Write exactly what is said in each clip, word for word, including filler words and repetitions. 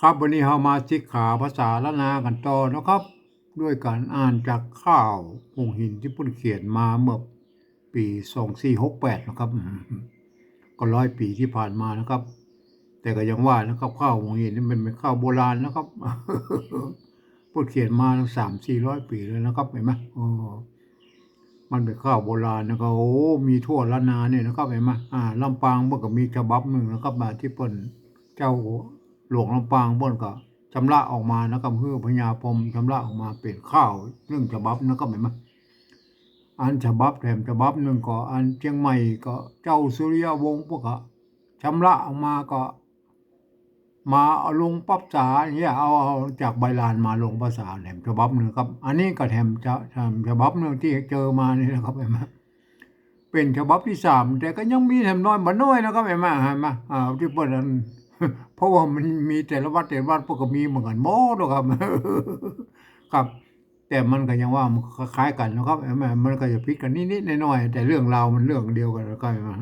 ครับ วันนี้เฮามาสิกขาภาษาล้านนากั๋นต่อนะครับ ด้วยก๋านอ่านจากข้าวหงส์หินตี้เปิ้นเขียนมาเมื่อปี๋สองสี่หกแปดนะครับ อืม ก็ร้อยปี๋ตี้ผ่านมานะครับ แต่ก็ยังว่านะครับ ข้าวหงส์หินนี่มันเป๋นข้าวโบราณนะครับ เปิ้นเขียนมาตั้งสามสี่ร้อยปี๋แล้วนะครับ หันก่อ มันเป๋นข้าวโบราณนะครับ โอ้ มีทั่วล้านนานี่นะครับ หันก่อ อ่า ลำปางเปิ้นก็มีฉบับนึ่งนะครับ อ่า ตี้เปิ้น เจ้าหลวงลำปางเปิ้นก็ชำระออกมานะครับ หื้อพญาพรหมชำระออกมาเป๋นข้าวนึ่งฉบับนะครับ หันก่อ อันฉบับแถมฉบับนึ่งก็ อันเจียงใหม่ก็เจ้าสุริยวงศ์เปิ้นก็ชำระออกมาก็ มาเอาลงปั๊บสาเนี่ย เอา เอาจากใบลานมาลงปั๊บสาแถมฉบับนึ่งครับ อันนี้ก็แถมจะ แถมฉบับนึ่งตี้เจอมานี่นะครับ หันก่อ เป๋นฉบับตี้สาม แต่ก็ยังมีแถมน้อยบ่น้อยนะครับ หันก่อ หันก่อ อ่า ตี้เปิ้นอัน เพราะว่ามันมีแต่ละวัดแต่ละวัดเปิ้นก็มีเหมือนกั๋นหมดนะครับ ครับ แต่มันก็ยังว่ามันคล้ายๆ กั๋นนะครับ หันก่อ มันก็จะผิดกั๋นนิดๆ หน่อยๆ แต่เรื่องราวมันเรื่องเดียวกั๋นนะครับ หันก่อ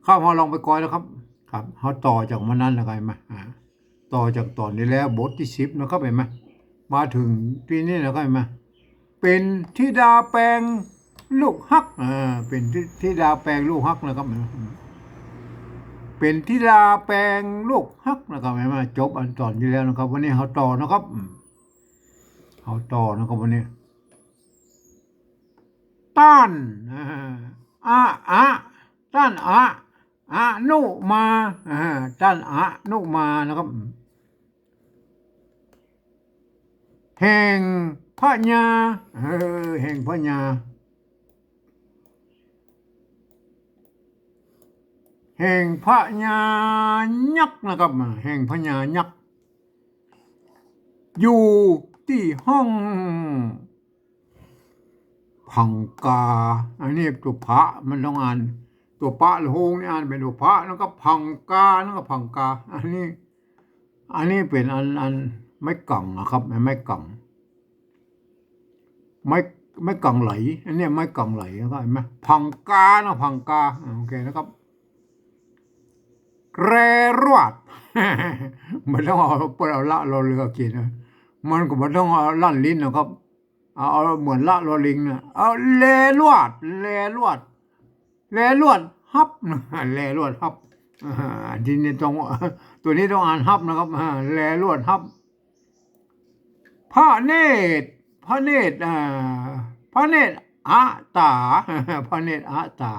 ข้าวเฮาลองไปก่อนนะครับ ครับ เฮาต่อจากวันนั้นนะครับ หันก่อ อ่า ต่อจากต๋อนตี้แล้ว บทตี้สิบนะครับ หันก่อ มาเถิงตี้นี่นะครับ หันก่อ เป๋นธิดาแปงลูกฮัก อ่า เป๋นธิ ธิดาแปงลูกฮักนะครับ เป๋นธิดาแปงลูกฮักนะครับ หันก่อ จบอันต๋อนตี้แล้วนะครับ วันนี้เฮาต่อนะครับ อืม เฮาต่อนะครับ วันนี้ ต้าน อ่า อะ อะ ต้านอะ อนุมา อ่า ต้านอนุมานะครับ แห่งพญา เออ แห่งพญา แห่งพญายักษ์นะครับ แห่งพญายักษ์ อยู่ตี้ห้อง ผังกา อันนี้ตั๋วพะมันต้องอ่าน ตั๋วปะละโฮงนี่อ่านเป๋นตั๋วพะ แล้วก็ผังกา แล้วก็ผังกา อันนี้ อันนี้เป๋นอัน อันไม้กังนะครับ ไม้กัง ไม้ ไม้กังไหล อันนี้ไม้กังไหล แล้วก็หันก่อ ผังกานะ ผังกา อ่า โอเคนะครับ แลรวด บ่ต้องเอา เปิ้นเอาละรอเรือเขียนนะ มันก็บ่ต้องเอาลั่นลิ้นนะครับ เอา เอาเหมือนละรอลิงนะ เอา แลรวด แลรวด แลรวดฮับ แลรวดฮับ อ่า ตี้นี่ต้อง ตั๋วนี้ต้องอ่านฮับนะครับ อ่า แลรวดฮับ พระเนตร พระเนตร อ่า พระเนตรอะต๋า พระเนตรอะต๋า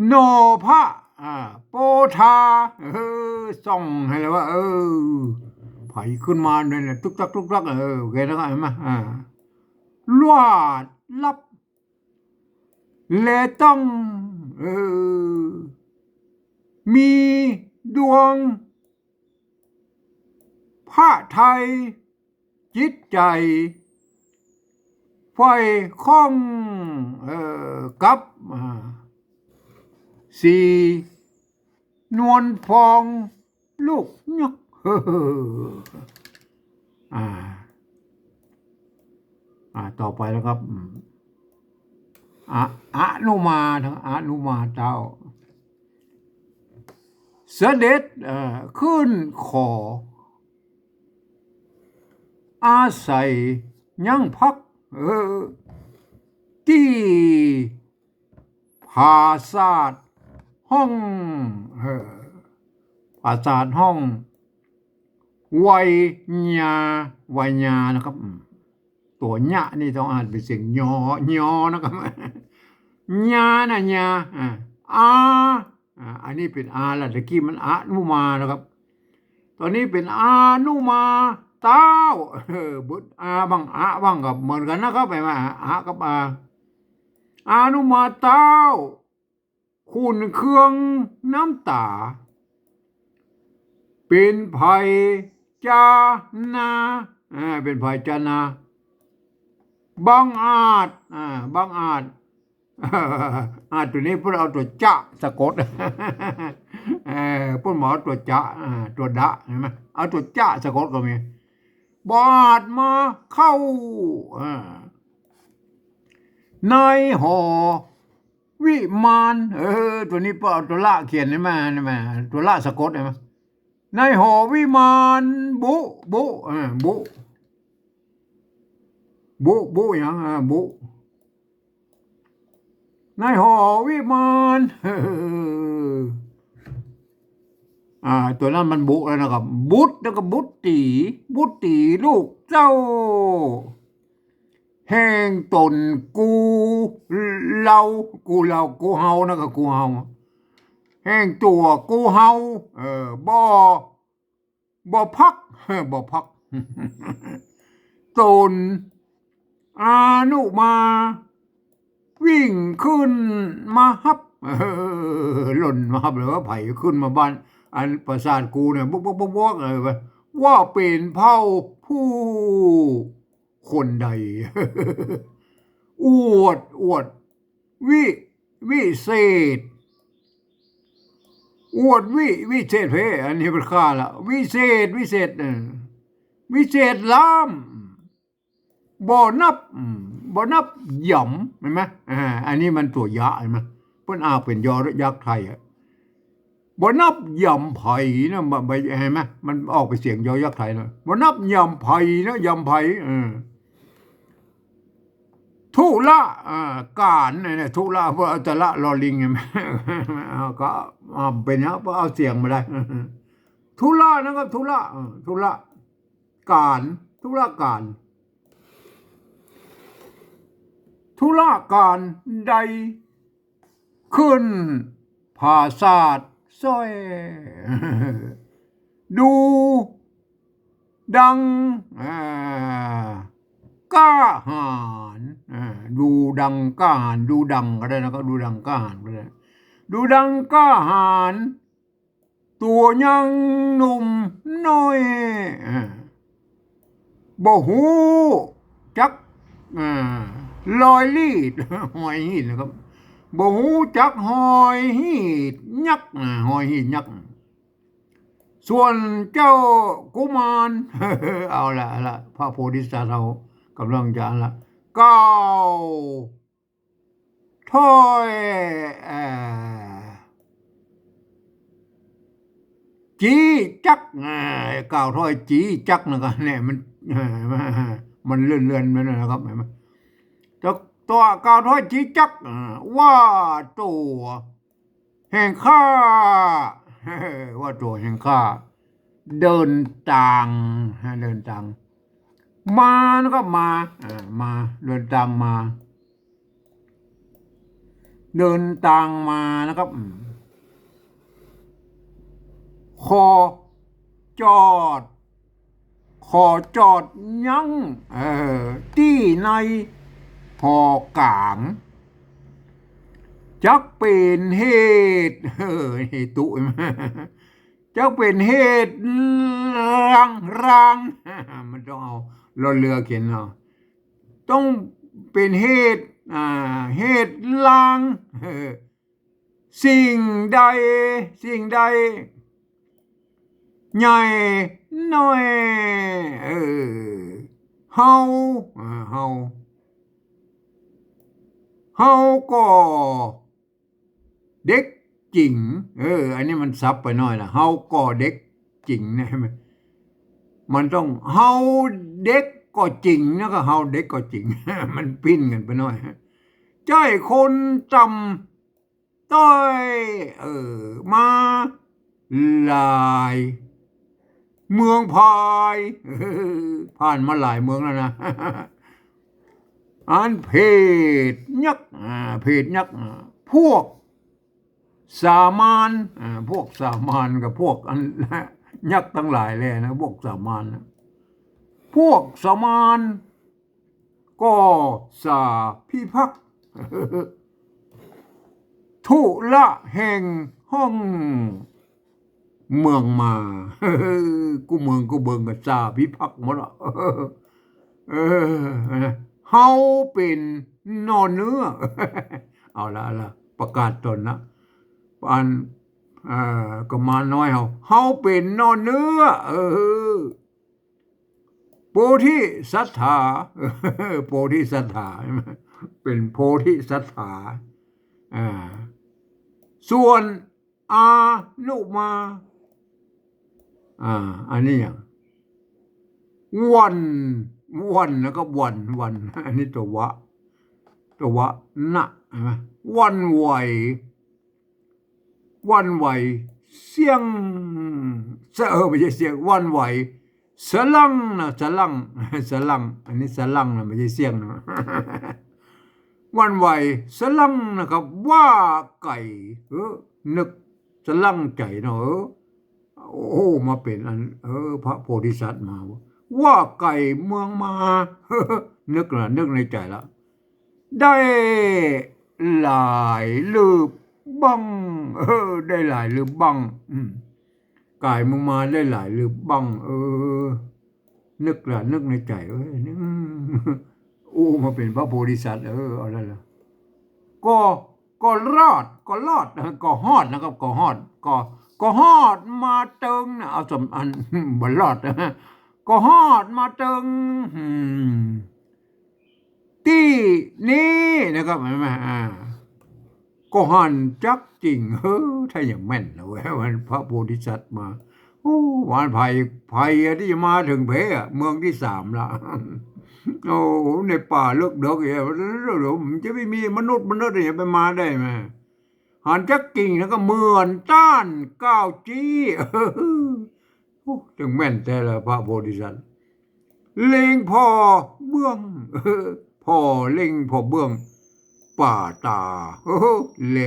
หน่อพระ อ่า โพธา เออ ส่องหันแล้วว่า เออ ไผขึ้นมาเนี่ย ตุ๊กตักตุ๊กตัก เออ โอเคนะครับ หันก่อ อ่า ลวดลับ แลต้อง เออ มีดวง พระทัยจิตใจ๋ ใฝ่คล่อง เอ่อ กับ อ่า สีนวลฟองลูกยักษ์ อ่า อ่า ต่อไปนะครับ อืม อะ อนุมานะ อนุมาเต้า เสด็จ เอ่อ ขึ้นขอ อาศัยยังพัก เออ ตี้ผาสาทห้อง เออ ผาสาทห้อง ไวยา ไวยานะครับ อืม ตั๋วยะนี่ต้องอ่านเป๋นเสียงยอ ยอนะครับ ยานะ ยา อ่า อา อ่า อันนี้เป๋นอาละ ตะกี้มันอนุมานะครับ ต๋อนนี้เป๋นอนุมาเต้า เออ เบิดอาบ้าง อะบ้างก็เหมือนกั๋นนะครับ หันก่อ อะกับอา อนุมาเต้า ขุ่นเคืองน้ำต๋า เป๋นไผจานา อ่า เป๋นไผจานา บังอาจ อ่า บังอาจ อ่า ตั๋วนี้เปิ้นเอาตั๋วจะสะกด เออ เปิ้นบ่เอาตั๋วจะ อ่า ตั๋วดะ หันก่อ เอาตั๋วจะสะกดก็มี บ่อาจมาเข้า อ่า ในหอ วิมาน เออ ตั๋วนี้เปิ้นเอาตั๋วละเขียน หันก่อ หันก่อ ตั๋วละสะกด หันก่อ ในหอวิมาน บุ บุ อ่า บุ บุ บุ หยัง อ่า บุ ในหอวิมาน อ่า ตั๋วนั้นมันบุแล้วนะครับ บุตร แล้วก็บุตรี บุตรีลูกเจ้า แห่งต๋นกูเฮา กูเฮา กูเฮานะ ก็กูเฮา แห่งตั๋วกูเฮา เออ บ่ บ่พัก บ่พัก ต๋น อนุมา วิ่งขึ้นมาฮับ เออ ล่นมาฮับเลยว่า ใผขึ้นมาบ้าน อันปราสาทกูเนี่ย บวก บวก บวก บวก เออ ว่าเป๋นเผ่าผู้คนใด อวด อวด วิ วิเศษ อวดวิ วิเศษเพ อันนี้เป๋นข้าละ วิเศษ วิเศษ เออ วิเศษล้ำ บ่นับ อืม บ่นับหย่ำ หันก่อ หันก่อ อ่า อันนี้มันตั๋วยะ หันก่อ เปิ้นอ่านเป๋นยอยักษ์ไทยอะ บ่นับหย่ำไผนะ บ่ บ่ หันก่อ มันออกเป๋นเสียงยอยักษ์ไทยนะ บ่นับหย่ำไผนะ หย่ำไผ เออ ธุระ อ่า ก๋าน เนี่ย ธุระ เพราะเอาตระ ลอลิง หันก่อ เอาก็ เอาเป๋นหยัง เพราะเอาเสียงมาได้ ธุระนะครับ ธุระ เออ ธุระ ก๋าน ธุระก๋าน ธุระก๋านใด ขึ้นผาสาทซ้อย ดูดัง อ่า กล้าหาญ อ่า ดูดังกล้าหาญ ดูดังก็ได้นะครับ ดูดังกล้าหาญก็ได้ ดูดังกล้าหาญ ตั๋วยังหนุ่มน้อย อ่า บ่ฮู้จัก อ่า ฮอยฮีต ฮอยฮีตนะครับ บ่ฮู้จักฮอยฮีตยักษ์ อ่า ฮอยฮีตยักษ์ ส่วนเจ้ากุมาร เอาละ เอาละ พระโพธิสัตว์เฮาก่ำลังจะ เอาละ กล่าว ถ้อย เอ่อ จี๊จัก เอ่อ กล่าวถ้อยจี๊จักนะก็เนี่ย มัน เอ่อ มันเลื่อนๆ มันนะครับ หันก่อ ตั๋วกล่าวถ้อยจี๊จัก เอ่อ ว่าตั๋วแห่งข้า ว่าตั๋วแห่งข้า เดินตาง ฮะ เดินตาง มานะครับ มา อ่า มา เดินตางมา เดินตางมานะครับ อืม ขอจอด ขอจอดยั้ง เอ่อ ตี้ในหอกลาง จักเป๋นเหตุ เออ เหตุ จักเป๋นเหตุราง ราง มันต้องเอารอเรือเขียนเอา ต้องเป๋นเหตุ อ่า เหตุราง เออ สิ่งใด สิ่งใด ใหญ่น้อย เออ เฮา อ่า เฮา เฮาก็เด็กจิ๋ง เออ อันนี้มันสับไปหน้อยนะ เฮาก็เด็กจิ๋งนะ มันต้อง เฮาเด็กก็จิ๋งนะ ก็เฮาเด็กก็จิ๋ง มันปิ้นกั๋นไปหน้อย ใจ้คนต่ำ ต้อย เออ มาหลายเมืองภาย ผ่านมาหลายเมืองแล้วนะ อันเพศยักษ์ อ่า เพศยักษ์ อ่า พวกสามัญ อ่า พวกสามัญกับพวกอัน ยักษ์ตังหลายแลนะ พวกสามัญนะ พวกสามัญ ก็สาพิภักษ์ ธุระแห่งห้องเมืองมา กู้เมืองกู้เมืองก็สาพิภักษ์หมดละ เออ เฮาเป๋นหน่อเนื้อ เอาละ เอาละ ประกาศต๋นนะ อัน เอ่อ กุมารน้อยเฮา เฮาเป๋นหน่อเนื้อ เออ โพธิสัตถา โพธิสัตถา ใช่ไหม เป๋นโพธิสัตถา อ่า ส่วนอนุมา อ่า อันนี้อย่าง หวั่น หวั่น นะครับ หวั่น หวั่น อันนี้ตั๋ววะ ตั๋ววะ นะ เห็นไหม หวั่นไหว หวั่นไหว เสี้ยง เออ ไม่ใช่เสี้ยง หวั่นไหว สะหลั่งนะ สะหลั่ง สะหลั่ง อันนี้สะหลั่งนะ ไม่ใช่เสี้ยงนะ หวั่นไหว สะหลั่งนะครับ ว่าไก๋ เออ นึก สะหลั่งใจ๋เนาะ เออ โอ้ มาเป๋นอัน เออ พระโพธิสัตว์มา ว่าไก๋เมืองมา นึกละ นึกในใจ๋ละ ได้หลายลืบบ้าง เออ ได้หลายลืบบ้าง อืม ไก๋เมืองมาได้หลายลืบบ้าง เออ นึกละ นึกในใจ๋ เอ้ย นึก อืม โอ้ มาเป๋นพระโพธิสัตว์ เออ เอาแล้วละ ก็ ก็รอด ก็รอด ก็ฮอดนะครับ ก็ฮอด ก็ ก็ฮอดมาเติงนะ เอาสำ อัน บ่รอด ก็ฮอดมาเติง อืม ตี้นี้นะครับ เห็นไหม อ่า ก็หันจักจริง เฮ้อ ถ้าอย่างแม่นนะเว้ย วันพระโพธิสัตว์มา โอ้ วันภัย ภัยที่จะมาเถิงเพอะ เมืองตี้สามละ โอ้ ในป่าเลิกเดิกอย่างเงี้ย มันจะไม่มีมนุษย์ มนุษย์อย่างเงี้ยไปมาได้ไหม หันจักจริงแล้วก็เหมือนต้านก้าวจี้ โอ้ เถิงแม่นแต๊ละพระโพธิสัตว์ เล็งผ่อเบื้อง ผ่อเล็งผ่อเบื้อง ป่าต๋า แล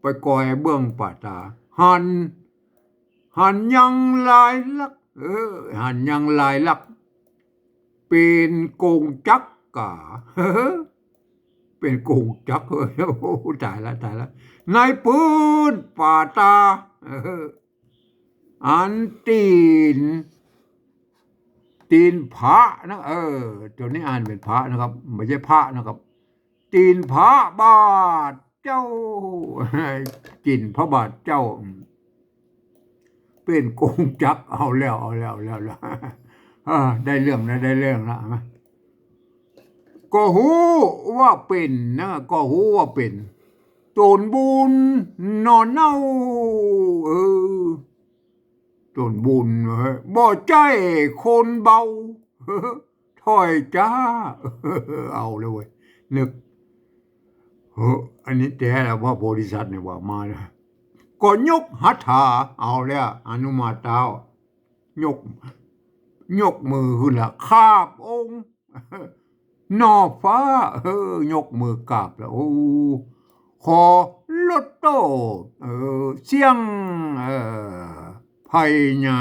ไปกอยเบื้องป่าต๋า หัน หันยังลายลักษณ์ เออ หันยังลายลักษณ์ เป๋นกงจักรก๋า เป๋นกงจักร เฮ้ย โอ้ ต๋ายละ ต๋ายละ ในปื้นป่าต๋า เออ อันตี๋น ตี๋นพระนะ เออ ตั๋วนี้อ่านเป๋นพระนะครับ ไม่ใช่พระนะครับ ตี๋นพระบาทเจ้า ตี๋นพระบาทเจ้า เป๋นกงจักร เอาแล้ว เอาแล้ว เอาแล้ว เอาแล้ว อ่า ได้เรื่องนะ ได้เรื่องละ ก็ฮู้ว่าเป๋นนะ ก็ฮู้ว่าเป๋น ต๋นบุญหน่อเน่า เออ ต๋นบุญ เฮ้ย บ่ใจ้คนเบา ถอยจ้า เอาแล้วเว้ย นึก เฮ้อ อันนี้แต๊ละ พระโพธิสัตว์เนี่ยว่ามานะ ก็ยกหัตถา เอาแล้ว หนุมานเต้า ยก ยกมือขึ้นละ คาบองค์ หน่อฟ้า เออ ยกมือกราบละ โอ้ ขอลดโต้ษ เออ เสี้ยง เออ ไพญา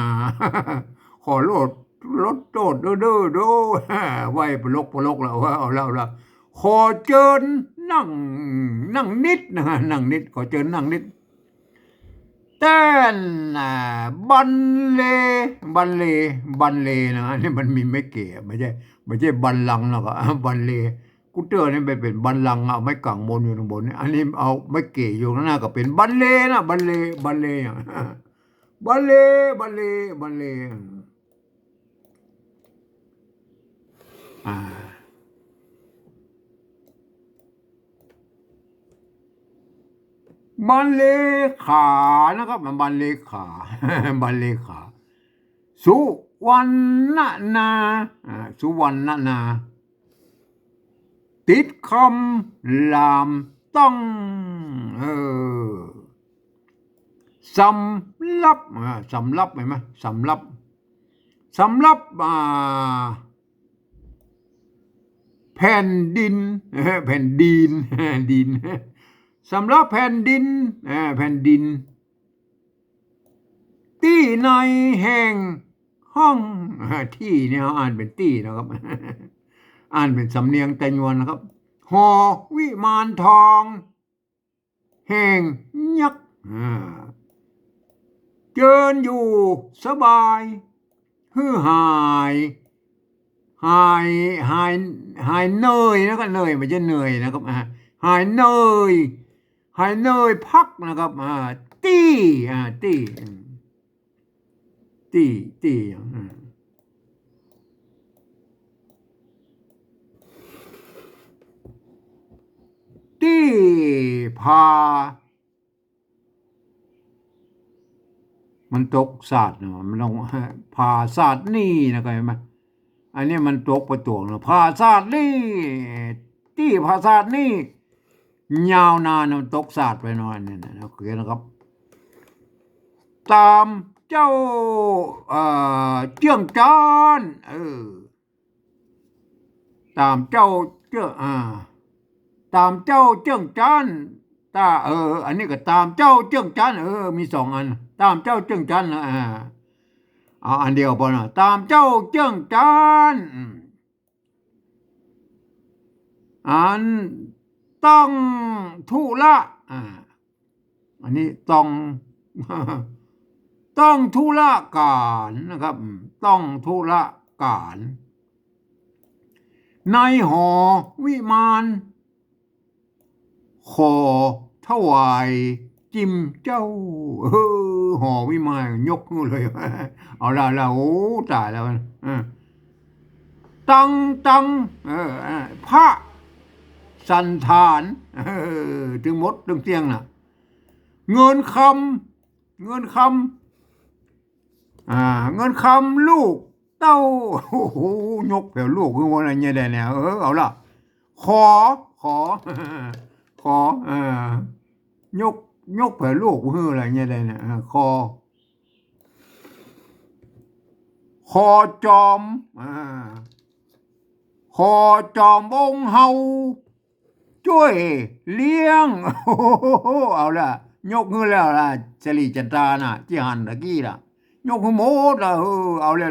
ขอลด ลดโต้ษเด้อ เด้อ เด้อ ไหว้ปลก ปลกละ เอาละ เอาละ ขอเจิญนั่ง นั่งนิดนะ นั่งนิด ขอเจิญนั่งนิด แต๊น อ่า บันเล บันเล บันเลนะ อันนี้มันมีไม้เก๋ ไม่ใช่ ไม่ใช่บัลลังก์นะครับ บันเล กูเตื้อนี่ไปเป๋นบัลลังก์ เอาไม้กังบนอยู่ข้างบนนี่ อันนี้เอาไม้เก๋อยู่ข้างหน้าก็เป๋นบันเลนะ บันเล บันเลอย่าง บันเล บันเล บันเล อ่า บันเลขานะครับ บันเลขา บันเลขา สุวรรณนา อ่า สุวรรณนา ติดคำหลามต้อง เออ สำหรับ อ่า สำหรับ เห็นไหม สำหรับ สำหรับ อ่า แผ่นดิน แผ่นดิน ดิน สำหรับแผ่นดิน อ่า แผ่นดิน ตี้ในแห่งห้อง ตี้เนี่ยเขาอ่านเป๋นตี้นะครับ อ่านเป๋นสำเนียงไตยวนนะครับ หอวิมานทอง แห่งยักษ์ อ่า เจิญอยู่สบาย หื้อหาย หาย หาย หายเหนื่อยนะครับ เหนื่อย ไม่ใช่เหนื่อยนะครับ อ่า หายเหนื่อย หายเหนื่อยพักนะครับ อ่า ตี้ อ่า ตี้ อืม ตี้ ตี้อย่าง อ่า ตี้ผา มันตกสาดเนาะ มันต้อง ผาสาดนี่นะ เข้าใจ๋ไหม อันนี้มันตกไปตวงเนาะ ผาสาดนี่ ตี้ผาสาดนี่ ยาวนานเนาะ มันตกสาดไปเนาะ อันนี้นะ โอเคนะครับ ต๋ามเจ้า เอ่อ เจื้องจั๊น เออ ต๋ามเจ้าเจื้อง อ่า ต๋ามเจ้าเจื้องจั๊น ต๋า เออ อันนี้ก็ต๋ามเจ้าเจื้องจั๊น เออ มีสองอัน ต๋ามเจ้าเจื้องจั๊นนะ อ่า เอาอันเดียวพอนะ ต๋ามเจ้าเจื้องจั๊น อืม อันต้องธุระ อ่า อันนี้ต้อง ต้องธุระก๋านนะครับ อืม ต้องธุระก๋าน ในหอวิมาน ขอถวายจิมเจ้า เออ หอวิมานยกหื้อเลย เอาละละ โอ้ ต๋ายแล้ว เออ ตัง ตัง เออ เออ พระสัณฐาน เออ ตึงหมดตึงเตี้ยงน่ะ เงินคำ เงินคำ อ่า เงินคำลูกเต้า โอ้โห ยกแผวลูกหื้อว่าอะไรเนี่ยได้เนี่ย เออ เอาละ ขอ ขอ ขอ เออ ยก ยกแผวลูกหื้ออะไรเนี่ยได้เนี่ย เออ ขอ ขอจอม อ่า ขอจอมองค์เฮา จ้วยเลี้ยง โอ้โห เอาละ ยกหื้อแล้วละ สิริจันทราน่ะ ตี้หันตะกี้น่ะ ยกหื้อหมดละ เออ เอาแล้ว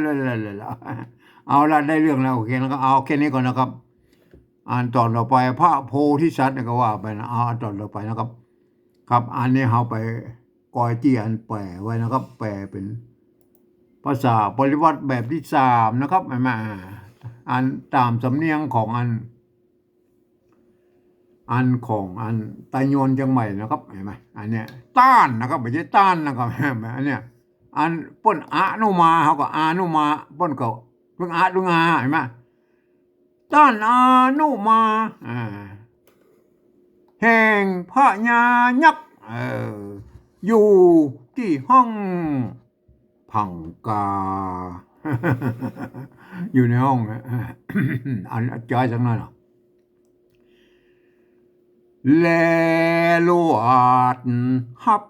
เอาละ ได้เรื่องแล้ว โอเคนะครับ เอาแค่นี้ก่อนนะครับ อันต๋อนต่อไป พระโพธิสัตว์เนี่ยก็ว่าไปนะ เอาอันต๋อนต่อไปนะครับ ครับ อันนี้เฮาไปกอยตี้อันแป๋ไว้นะครับ แป๋เป๋นภาษาปริวรรตแบบตี้สามนะครับ เห็นไหม อ่า อันต๋ามสำเนียงของอัน อันของอันไตยวนเจียงใหม่นะครับ เห็นไหม อันเนี้ย ต้านนะครับ บ่ใจ้ต้านนะครับ เห็นไหม อันเนี้ย อันเปิ้นอนุมา เฮาก็อานุมา เปิ้นก็เปิ้นอานุมา เห็นไหม ต้านอนุมา อ่า แห่งพญายักษ์ เออ อยู่ตี้ห้อง ผังกา อยู่ในห้องนะ อันจ้อยสักหน่อยเนาะ แลลวดฮับ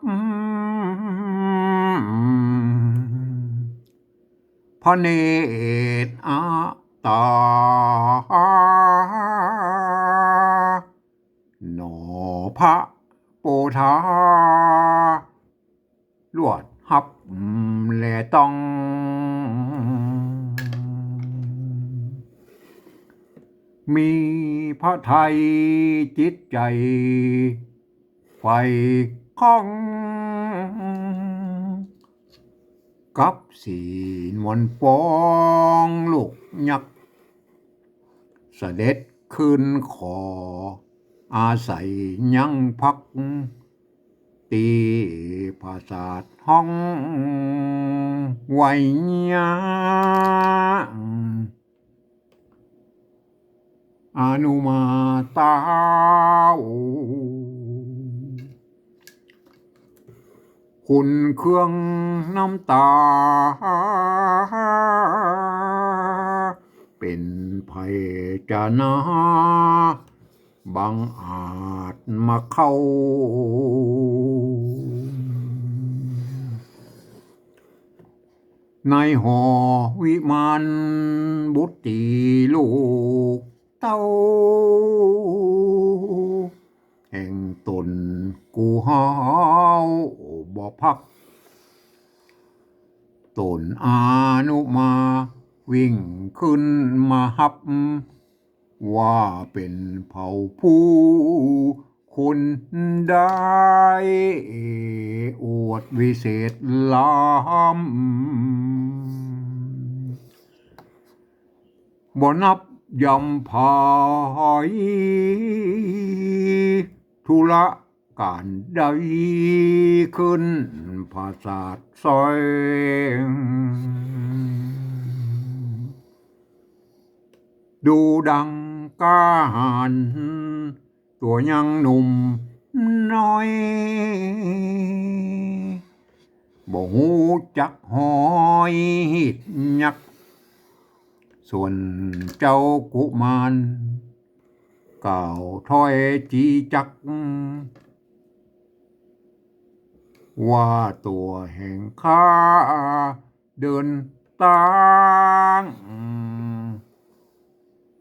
พระเนตรอาตา หนอพระโพธา ลวดฮับ อืม แลต้อง มีพระทัยจิตใจ๋ใฝ่ข้อง กับศีลมนต์ปองลูกยักษ์ เสด็จขึ้นขออาศัยยังพัก ตี้ปราสาทห้องไวยยะ อนุมาเต้า ขุนเคืองน้ำต๋า เป๋นไผจะนา บังอาจมาเข้า ในหอวิมานบุตรีลูกเต้า แห่งต๋นกูเฮาบ่พัก ต๋นอนุมาวิ่งขึ้นมาฮับ ว่าเป๋นเผ่าผู้คนได้ อวดวิเศษล้ำ บ่นับย่ำผาย ธุระก๋านใดขึ้นปราสาทสอย ดูดังกล้าหาญ ตั๋วยังหนุ่มน้อย บ่ฮู้จักฮ้อยฮีดยักษ์ ส่วนเจ้ากุมาร กล่าวถ้อยจี้จัก ว่าตั๋วแห่งข้าเดินตาง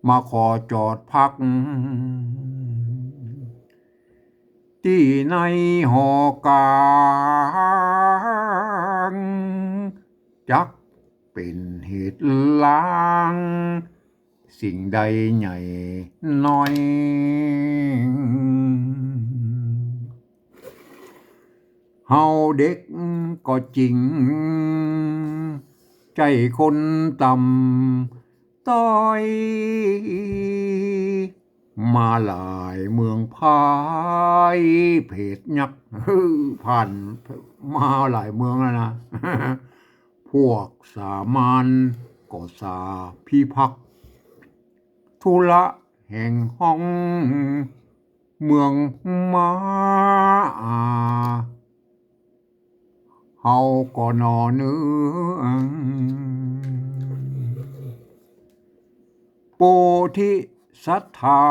มาขอจอดพัก ตี้ในหอกลาง จักเป๋นเหตุล้าง สิ่งใดใหญ่น้อย เฮาเด็กก็จริง ใจ้คนต่ำต้อย มาหลายเมืองภายเพศยักษ์ ผ่านมาหลายเมืองแล้วนะ พวกสามัญก็สาพิภักษ์ ธุระแห่งห้องเมืองมา เฮาก็หน่อเนือง โปธิสัตถา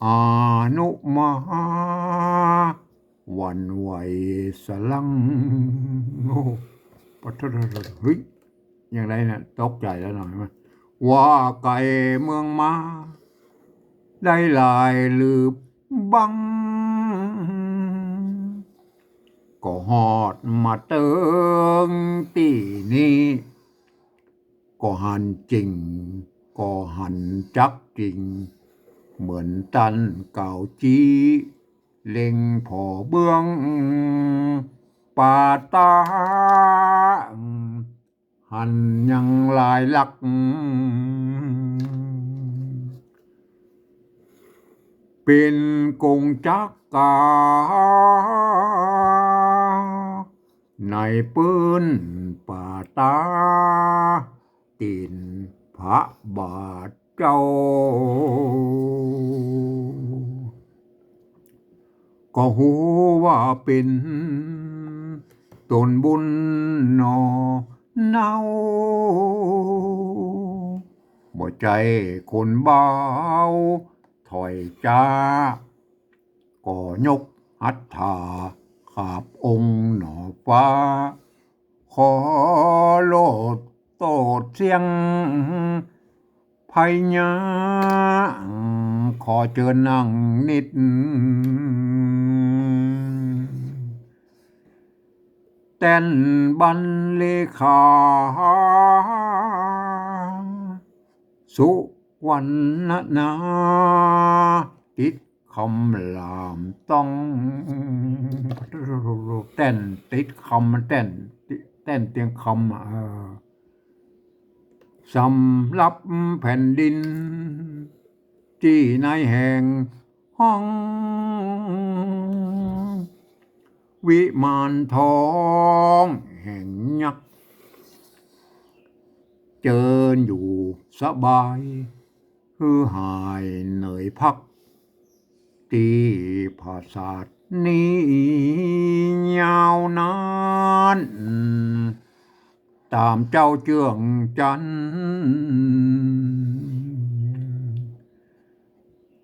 อานุมา หวั่นไหวสะลั้ง โอ้ ปะทะ เฮ้ย อย่างไรเนี่ย ตกใจ๋แล้วหน่อยมั้ย ว่าไกลเมืองมา ได้หลายหลืบบั้ง ก็ฮอดมาเติงตี้นี้ ก็หันจริง ก็หันจักจริง เหมือนตันกล่าวจี้ เล็งผ่อเบื้องป่าตา หันยังหลายหลัก เป๋นกงจักกา ในปื้นป่าตา ตี๋นพระบาทเจ้า ก็ฮู้ว่าเป๋นตนบุญหนอเนา บ่ใจ้คนเบาถ้อยจ๋า ก็ยกหัตถาขาบองค์หนอฟ้า ขอโลดโต้ษเสี้ยงภัยยา ขอเจิญนั่งนิด แต้นบรรเลขา สุวรรณนา ติดคำหลามต้อง แต้นติดคำ แต้น แต้นเตียงคำ เออ สำหรับแผ่นดิน ตี้ในแห่งห้อง วิมานทองแห่งยักษ์ เจิญอยู่สบาย หื้อหายเหนื่อยพัก ตี้ผาสาทนี้ยาวนาน ต๋ามเจ้าเจื้องจันทน์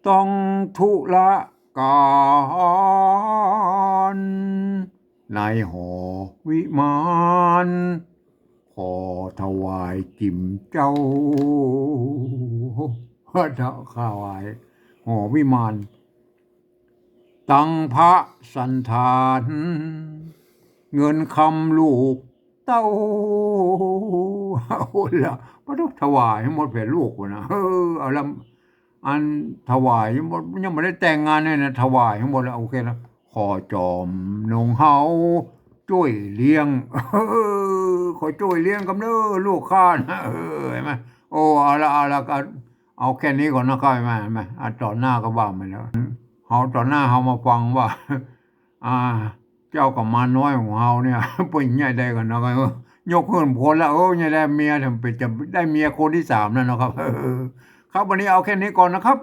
ต้องธุระก๋าน ในหอวิมาน ขอถวายจิ๋มเจ้า ถวายหอวิมาน ตังพระสัณฐาน เงินคำลูกเต้า เอาละ ปะทุ ถวายหื้อหมดแผ่ลูกพุ้นนะ เออ เอาละ อันถวายยังบ่ ยังบ่ได้แต่งงานเลยนะ ถวายหื้อหมดแล้ว โอเคแล้ว ขอจอมนงเฮาจ้วยเลี้ยง เออ ขอจ้วยเลี้ยงกำเน้อลูกข้านะ เออ หันก่อ โอ้ เอาละ เอาละ ก็เอาแค่นี้ก่อนนะครับ หันก่อ หันก่อ อ่ะ ต๋อนหน้าก็ว่าไปแล้ว เฮาต๋อนหน้าเฮามาฟังว่า อ่า เจ้ากุมารน้อยของเฮาเนี่ย เปิ้นใหญ่ใดกั๋นนะ ก็ยกหื้อคนละ โอ้ ใหญ่ได้เมีย เดี๋ยวเป๋นจะได้เมียคนตี้สามแล้วนะครับ ครับ วันนี้เอาแค่นี้ก่อนนะครับ